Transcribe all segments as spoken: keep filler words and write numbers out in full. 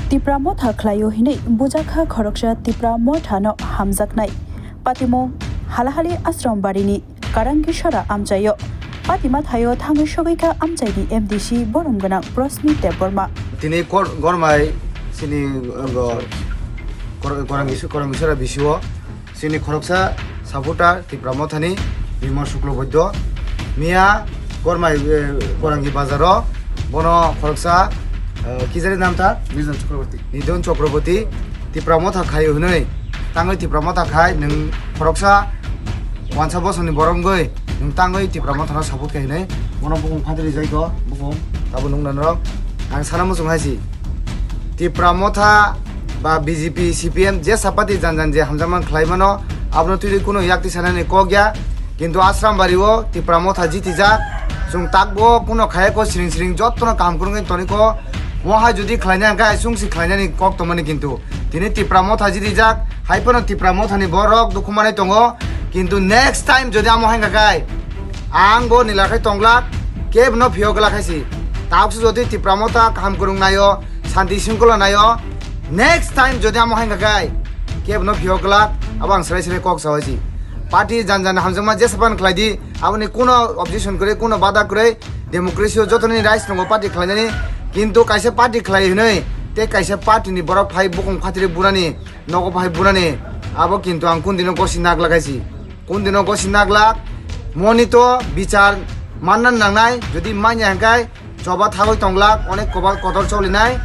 Tipra Motha khlaio hinwi bujakha khoroksa Tipra Mothano hamjaknai. Patimung Halahali Ashram barini Karangisara amchaio. Patima thaio thangwi sogwikha amchaini M D C borom gwnang Prosmit Debbarma. Tini kor-, gormai sini, uh, go-, kor-, Korangi-, Korangisara bisio sini khoroksa supporter Tipra Mothani Bimal Shukla Boiddo. Miya gormai, eh, Korangi bazaro bono khoroksa, eh, kijari nam ta? Nidon Chakraborty. Nidon Chakraborty. Tipra Motha khai hwnwi tangwi Tipra Motha khai nwng khoroksa wansa bosongni borok wngwi nwng tangwi Tipra Mothano support khai hwnwi bono bukung phatri jaiko bukung tabo nukna norok ang sana muchung hai si. Tipra Motha ba B J P, C P M jesa party jan jan je hamjakma khlai mano, abono twiwi kuno yakti sanani kok ya. Kintu Ashram Bari o Tipra Motha jitijak, chwng takbo kuno khaya ko siring siring jottono kaham kwrwngwi toniko. Mo hai jodi khlaina hwnkhe hai chwngsi khlainani kok tongmani kintu. Tini Tipra Motha jitijak, hai phano Tipra Mothani borok dukhu manai tongo. Kintu next time jodi amo hai hwnkha khe ang bo nila khai tonglak, kebo no phiyok glak hai si. Tabukse jodi Tipra Motha kaham kwrwng naio, santi singkolo naio, next time jodi amo hai hwnkha khe kebo no phiyok glak, abo ang srai srai kok sao hai si. Party jan jan hamjakma jesa pan khlai di, aboni kuno objection kwrwi, kuno bada kwrwi, democracy o jotoni rights tongo party khlainani, kintu kaisa party khlai hwnwi tei kaisa party ni borok phai bukung phatri burani nogo phai burani, abo kintu ang kundino gosi naglak hai si. Kundino gosi naglak, moni to bichar manna nangnai, jodi manya hwnkhe choba thagwi tonglak, onek koba kotor cholinai.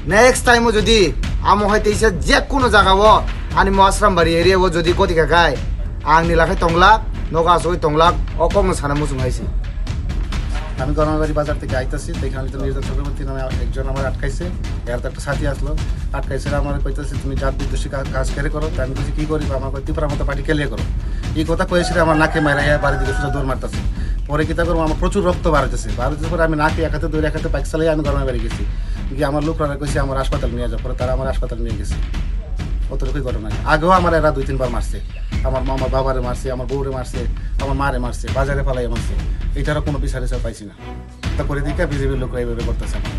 Next time o jodi amo hai teisa je kuno jaga o ani mo Ashram Bari area o jodi goti kha khai, ang nila khai tonglak, nogo asugwi tonglak, o kokno sana muchung hai si. আমি গরমাবাড়ি বাজার থেকে আইতাছি, তো এখানে তো নির্জন চক্রবর্তী নামে একজন আমার আটকাইছে, এর তো একটা সাথী আসলো, আটকাইছে, আমার কইতাছে, "তুমি জাত বিদ্বেষী কা-, কাজ কেরে করো?" তো আমি কইছি, "কি করি?" বা আমার কয়, "ত্রিপুরা মতো পার্টি কেলিয়ে করো।" এই কথা কয়েছে, আমার নাকে মারা ইয়া বাড়ি দিকে সোজা দৌড় মারতাছে। পরে কিতা করবো, আমার প্রচুর রক্ত বার হইতেছে, বার হইতেছে পরে আমি নাকে এক হাতে ধরে এক হাতে বাইক চালাই আমি গরমাবাড়ি গেছি, গিয়ে আমার লোকরা কইছে আমার হাসপাতাল নিয়ে যাও, পরে তারা আমার হাসপাতাল নিয়ে গেছে। অতটুকুই ঘটনা। আগেও আমার এরা দুই তিনবার মারছে, আমার মা-, আমার বাবারে মারছে, আমার বউরে মারছে, আমার মারে মারছে, বাজারে ফালাইয়া মারছে, এটারও কোনো বিচার হিসাব পাইছি না। তা করে দিকে বিজেপির লোকরা এইভাবে করতেছে আমার।